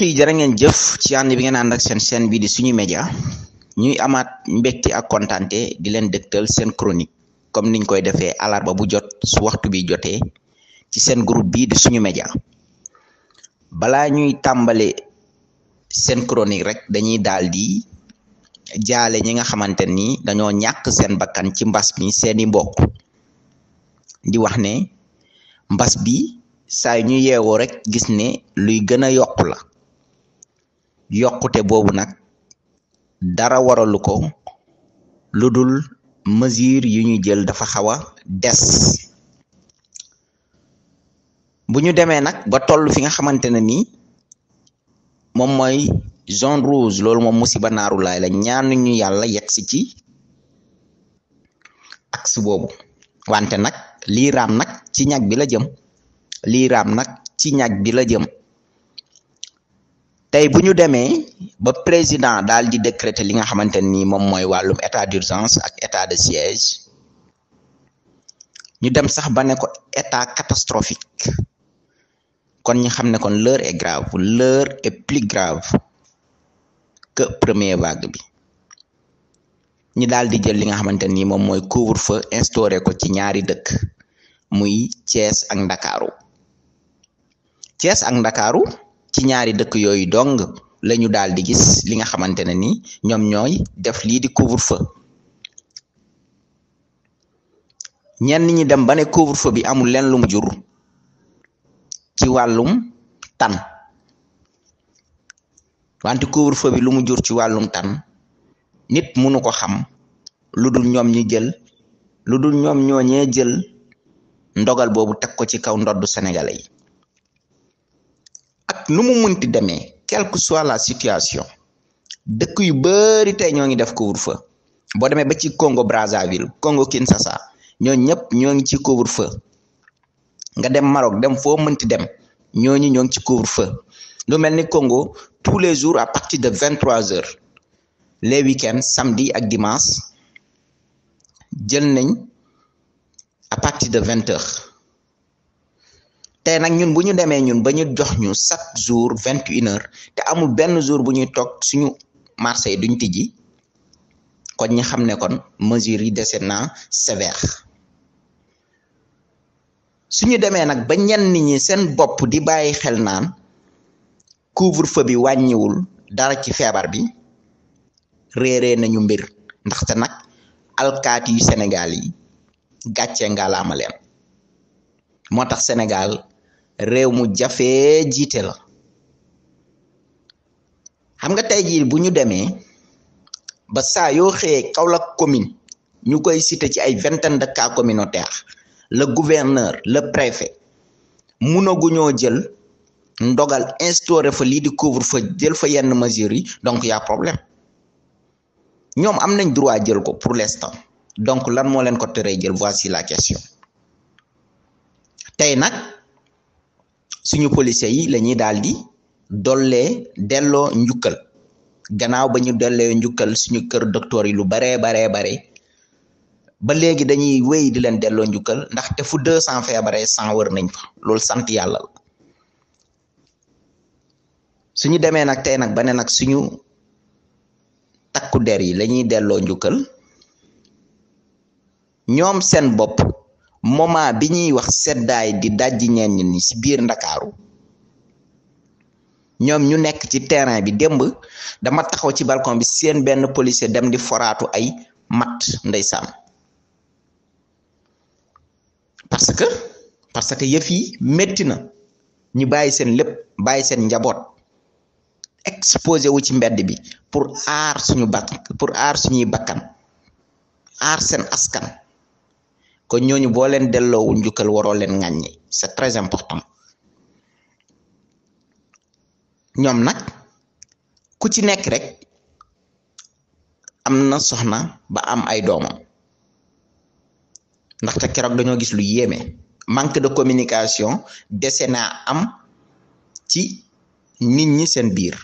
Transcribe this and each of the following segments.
mbokk yi jërë ngeen jëf ci ànd bi ngeen ànd ak seen chaîne bi di suñu média ñuy amaat mbégte ak kontante di leen dëgtal seen chronique comme niñ koy defee alarba bu jot su waxtu bi jotee ci seen groupe bi di suñu média. balaa ñuy tàmbale seen chronique rek dañuy daal di jaale ñi nga xamante ni dañoo ñàkk seen bakkan ci mbas mi seeni mbokk di wax ne mbas bi saa yu ñu yeewoo rek gis ne luy gën a yokku la yokkute boobu nag dara waralu ko lu dul mesure yu ñu jël dafa xaw a des bu ñu demee nag ba toll fi nga xamante ne ni moom mooy zone rouge loolu moom musiba naaru laay la ñaanu ñu yàlla yegsi ci axe boobu wante nag lii raam nag ci ñag bi la jëm tey bu ñu demee ba président daal di décréter li nga xamante ni moom mooy wàllum état d'urgence ak état de siège ñu dem sax ba ne ko état catastrophique kon ñu xam ne kon l'heure est grave, l'heure est plus grave que première vague bi ñu daal di jël li nga xamante ni moom mooy couvre-feu instauré ko ci ñaari dëkk muy Thiès ak Ndakaaru ci ñaari dëkk yooyu dong lañu daal di gis li nga xamante ne ni ñoom ñooy def lii di couvre-feu ñenn ñi dem ba ne couvre-feu bi amul leen lu mu jur ci wàllum tan wante couvre-feu bi lu mu jur ci wàllum tan nit mënu ko xam lu dul ñoom ñooñee jël ndogal boobu teg ko ci kaw ndoddu sénégalais yi ak nu mu munti demee quelle que soit la situation dëkk yu bari tey ñoo ngi def couvre-feu boo demee ba ci Congo Brazzaville Congo Kinshasa ñoo ñëpp ñoo ngi ci couvre-feu nga dem Maroc dem foo mënti dem ñoo ngi ci couvre-feu lu mel ni Congo tous les jours à partir de 23h les week-ends samedi ak dimanche jël nañ à partir de 20h tey nag ñun bu ñu demee ñun ba ñu jox ñu chaque jour 21h te amul benn jour bu ñuy toog suñu marché yi duñ tijji kon ñi xam ne kon mesures yi dese na sévère suñu demee nag ba ñenn ñi seen bopp di bàyyi xel naan couvre-feu bi wàññiwul dara ci feebar bi réeree nañu mbir ndaxte nag alkaati yu Sénégal yi gàcce ngalaama leen moo tax Sénégal réew mu jafee jiite la xam nga tey jii bu ñu demee ba saa yoo xëyee Kaolack commune ñu koy cité ci ay vingtaine de cas communautaires le gouverneur le préfet munaguñoo jël ndogal instauré fa lii di couvre-feu jël fa yenn mesures yi donc y a problème ñoom am nañ droit jël ko pour l'instant donc lan moo leen ko teree jël voici la question tey nag suñu policiers yi la ñuy daal di delloo njukkal gannaaw ba ñu dellee njukkal suñu kër docteur yi lu bare ba léegi dañuy wéy di leen delloo njukkal ndaxte fu 200 feebaree 100 wër nañ fa loolu sant yàlla la suñu demee nag tey nag ba ne nag suñu takku der yi la ñuy delloo njukkal ñoom seen bopp moment bi ñuy wax seddaay di dajji ñenn ñi ci biir Ndakaaru ñoom ñu nekk ci terrain bi démb dama taxaw ci balcon bi seen benn policier dem di foraatu ay mat ndeysaan parce que yëf yi métti na ñu bàyyi seen lépp bàyyi seen njaboot exposé wu ci mbedd bi pour aar suñuy bakkan aar seen askan kon ñooñu boo leen delloowul njukkal waroo leen ŋàññi c'est très important ñoom nag ku ci nekk rek am na soxna ba am ay doomam ndaxte keroog dañoo gis lu yéeme manque de communication dese naa am ci nit ñi seen biir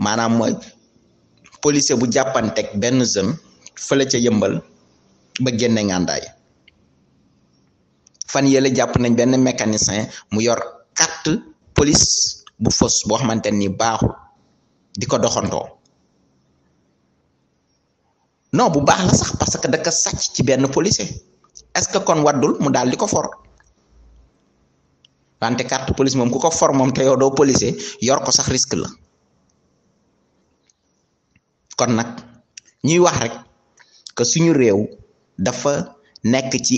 maanaam mooy policier bu jàppanteeg benn jeune fële ca Yëmbal ba génne ngàndaay fan yële jàpp nañ benn mécanicien mu yor carte police bu fos boo xamante ni baaxul di ko doxantoo non bu baax la sax parce que daka sàcc ci benn policier est-ce que kon waddul mu daal di ko for wante carte police moom ku ko for moom te yow doo policier yor ko sax risque la kon nag ñuy wax rek que suñu réew dafa nekk ci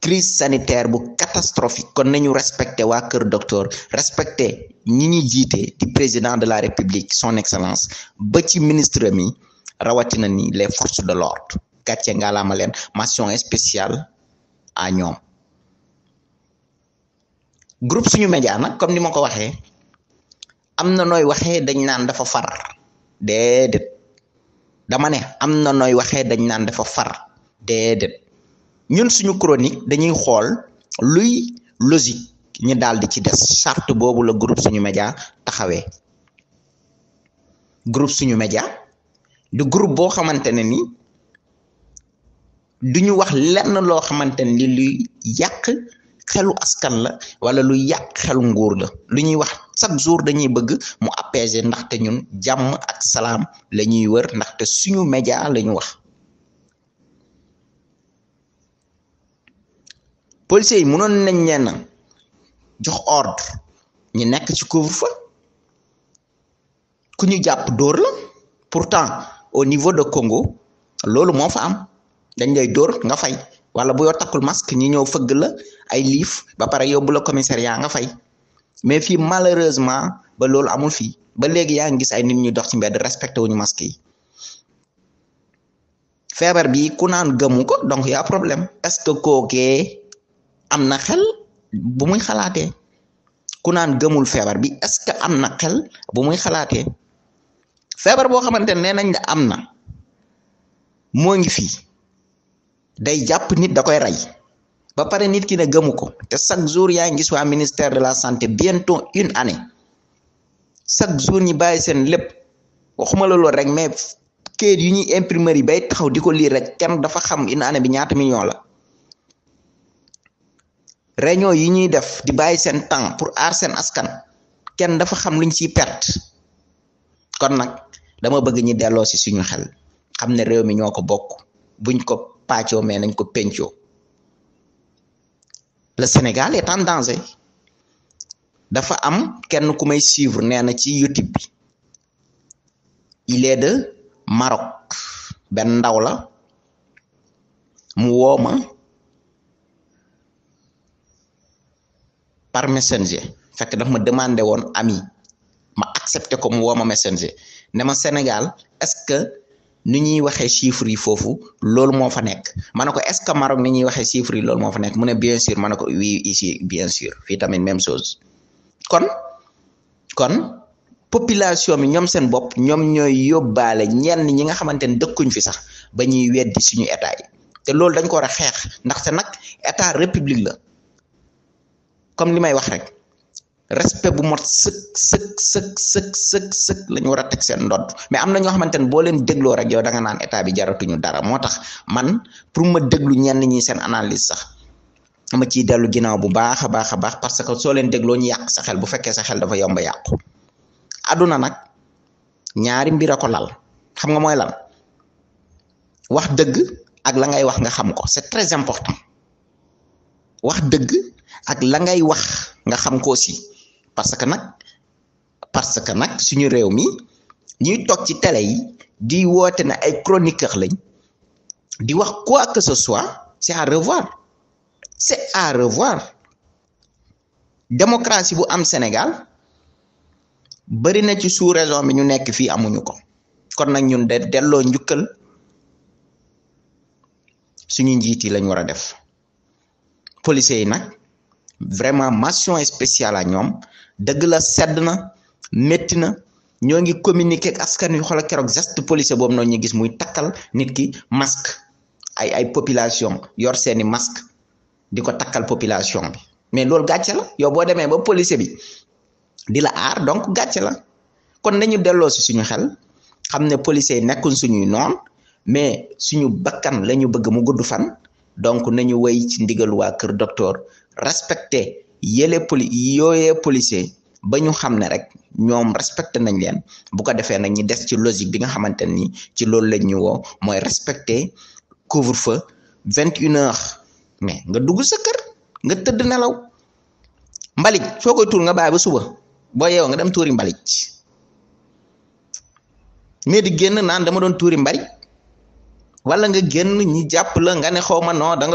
crise sanitaire bu catastrophique kon nañu respecté waa Kër Docteur respecté ñi ñuy jiite di président de la république son excellence ba ci ministre mi rawatina ni les forces de l'ordre gàcce ngalaama leen mention spéciale à ñoom groupe suñu média nag comme ni ma ko waxee am na nooy waxee dañ naan dafa far déedéet dama ne am na nooy waxee dañ naan dafa far déedéet ñun suñu chronique dañuy xool luy logique ñu daal di ci des charte boobu la groupe suñu média taxawee groupe suñu média du groupe boo xamante ne ni duñu wax lenn loo xamante ni luy yàq xelu askan la wala luy yàq xelu nguur la lu ñuy wax chaque jour dañuy bëgg mu apaiser ndaxte ñun jàmm ak salaam la ñuy wër ndaxte suñu média la ñu wax policiers yi mënoon nañ leen jox ordre ñu nekk ci couvre-feu ku ñu jàpp dóor la pourtant au niveau de Congo loolu moo fa am dañ lay dóor nga fay wala bu yoo takkul masque ñi ñëw fëgg la ay liif ba pare yóbbu la commissariat nga fay mais fii malheureusement ba loolu amul fii ba léegi yaa ngi gis ay nit ñuy dox ci mbedd respecté wuñu masque yi feebar bi ku naan gëmu ko donc y a problème est-ce que kookee am na xel bu muy xalaatee ku naan gëmul feebar bi est-ce que am na xel bu muy xalaatee feebar boo xamante ne nañ la am na moo ngi fii day jàpp nit da koy rey ba pare nit ki ne gëmu ko te chaque jour yaa ngi gis waa ministère de la santé bientôt une année chaque jour ñi bàyyi seen lépp waxuma la loolu rek mais kayit yu ñuy imprimerie bay taxaw di ko lire rek kenn dafa xam une année bi ñaata million la réunion yi ñuy def di bàyyi seen temps pour aar seen askan kenn dafa xam luñ ciy perte kon nag dama bëgg ñi delloo si suñu xel xam ne réew mi ñoo ko bokk buñ ko pàccoo mais nañ ko pencoo le Sénégal est en danger dafa am kenn ku may suivre nee na ci YouTube bi il est de Maroc benn ndaw la mu woo ma par messenger fekk daf ma demandé woon ami ma accepté ko mu woo ma messenger ne ma Sénégal est-ce que ni ñuy waxee chiffres yi foofu loolu moo fa nekk ma ne ko est-ce que Maroc ni ñuy waxee chiffres yi loolu moo fa nekk mu ne bien sûr ma ne ko oui ici bien sûr fii tamit même chose kon population bi ñoom seen bopp ñoom ñooy yóbbaale ñenn ñi nga xamante ne dëkkuñ fi sax ba ñuy weddi suñu état yi te loolu dañ ko war a xeex ndaxte nag état république la comme li may wax rek respect bu mot sëk lañu war a teg seen ndodd mais am na ñoo xamante ne boo leen dégloo rek yow da nga naan état bi jaratuñu dara moo tax man pour ma déglu ñenn ñi seen analyse sax ma ciy dellu ginnaaw bu baax a baax parce que soo leen dégloo ñu yàq sa xel bu fekkee sa xel dafa yomba yàqu aduna nag ñaari mbir a ko lal xam nga mooy lan wax dëgg ak la ngay wax nga xam ko c'est très important wax dëgg ak la ngay wax nga xam ko aussi parce que nag suñu réew mi ñuy toog ci télé yi di woote na ay chroniqueur lañ di wax quoi que ce soit c'est à revoir démocratie bu am Sénégal bari na ci sous-région bi ñu nekk fii amuñu ko kon nag ñun de delloo njukkal suñu njiit yi lañ war a def policiers yi nag vraiment mention spéciale à ñoom dëgg la sedd na métti na ñoo ngi communiquer ak askan wi xoolal keroog geste policier boobu noonu ñu gis muy takkal nit ki masque ay population yor seeni masque di ko takkal population bi mais loolu gàcce la yow boo demee ba policier bi di la aar donc gàcce la kon nañu delloo si suñu xel xam ne policiers yi nekkuñ suñuy noon mais suñu bakkan la ñu bëgg mu gudd fan donc nañu wéy ci ndigal waa Kër Docteur respecter yooyee policier ba ñu xam ne rek ñoom respecté nañ leen bu ko defee nag ñi des ci logique bi nga xamante ni ci loolu lañ ñu woo mooy respecté couvre-feu 21h mais nga dugg sa kër nga tëdd nelaw mbalit soo koy tuur nga bàyyi ba suba boo yeewoo nga dem tuuri mbalit mais di génn naan dama doon tuuri mbalit wala nga génn ñi jàpp la nga ne xaw ma non da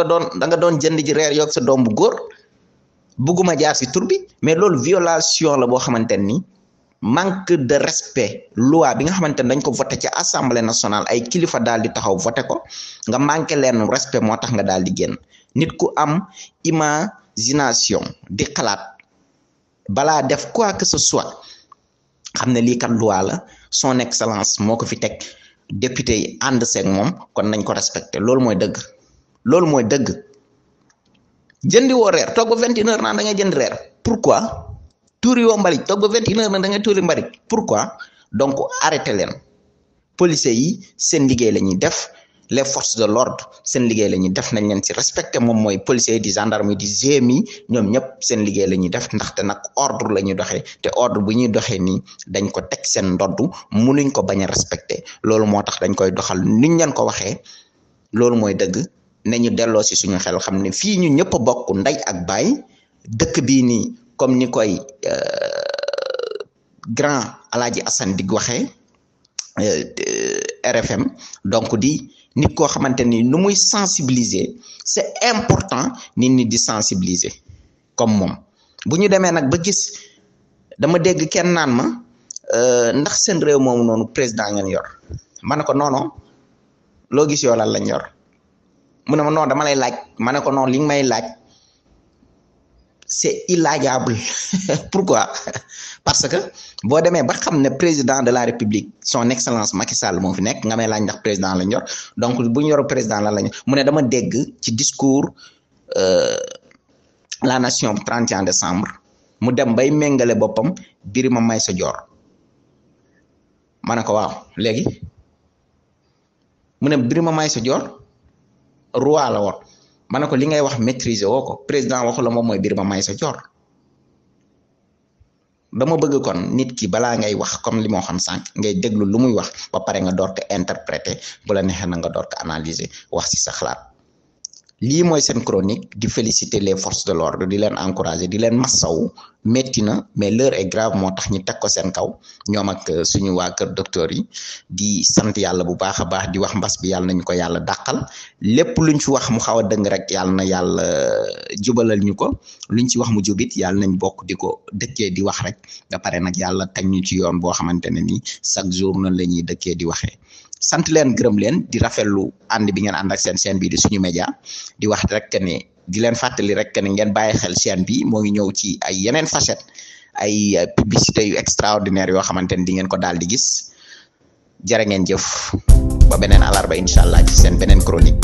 nga doon jënd ji reer yoog sa doom bu góor bugguma jaar si tur bi mais loolu violation la boo xamante ni manque de respect loi bi nga xamante ni dañ ko voté ci assemblée nationale ay kilifa daal di taxaw voté ko nga manqué leen respect moo tax nga daal di génn nit ku am imagination di xalaat balaa def quoi que ce soit xam ne lii kat loi la son excellence moo ko fi teg député yi ànd seeg moom kon nañ ko respecté loolu mooy dëgg jëndi woo reer toog ba 21h naan da ngay jënd reer pourquoi tuuri woo mbalit toog ba 21h naan da ngay tuuri mbalit pourquoi donc arrêté leen policiers yi seen liggéey la ñuy def les forces de l'ordre seen liggéey la ñuy def nañ leen ci respecté moom mooy policiers yi di gendarme yi di GMI ñoom ñëpp seen liggéey la ñuy def ndaxte nag ordre la ñuy doxee te ordre bu ñuy doxee nii dañ ko teg seen ndodd munuñ ko bañ a respecté loolu moo tax dañ koy doxal niñ leen ko waxee loolu mooy dëgg nañu delloo si suñu xel xam ne fii ñu ñëpp a bokk ndey ak baay dëkk bii nii comme ni koy grand Alaaji Assane di waxee RFM donc di nit koo xamante ni nu muy sensibiliser c'est important nit ñi di sensibiliser comme moom bu ñu demee nag ba gis dama dégg kenn naan ma ndax seen réew moomu noonu président ngeen yor ma ne ko non loo gis yoo lan lañ yor mu ne ma non dama lay laaj ma ne ko non li nga may laaj c'est illaajaable pourquoi parce que boo demee ba xam ne président de la république son excellence Macky Sall moo fi nekk nga may laaj ndax président lañ yor donc bu ñu yor président lan lañ mu ne dama dégg ci discours la nation 31 décembre mu dem bay méngale boppam Birima Maysa Dior ma ne ko waaw léegi mu ne Birima Maysa Dior roi la woon ma ne ko li ngay wax maîtriser woo ko président waxu la moom mooy Birima Maysa Dior dama bëgg kon nit ki balaa ngay wax comme li ma waxoon sànq ngay déglu lu muy wax ba pare nga door ko interpréter bu la neexee na nga door ko analyser wax ci sa xalaat lii mooy seen chronique di féliciter les forces de l'ordre di leen encourager di leen massawu métti na mais l'heure est grave moo tax ñu teg ko seen kaw ñoom ak suñu waa kër docteur yi di sant yàlla bu baax a baax di wax mbas bi yàlla nañu ko yàlla dàqal lépp luñ fi wax mu xaw a dëng rek yàlla na yàlla jubalal ñu ko luñ ci wax mu jubit yàlla nañ bokk di ko dëkkee di wax rek ba pare nag yàlla teg ñu ci yoon boo xamante ne ni chaque jour noonu la ñuy dëkkee di waxee sant leen gërëm leen di rafetlu ànd bi ngeen ànd ak seen chaîne bi di suñu média di wax rek que ne di leen fàttali rek que ne ngeen bàyyi xel chaîne bi moo ngi ñëw ci ay yeneen facette ay publicité yu extraordinaire yoo xamante ne di ngeen ko daal di gis jërë ngeen jëf ba beneen àllarba incha allah ci seen beneen chronique.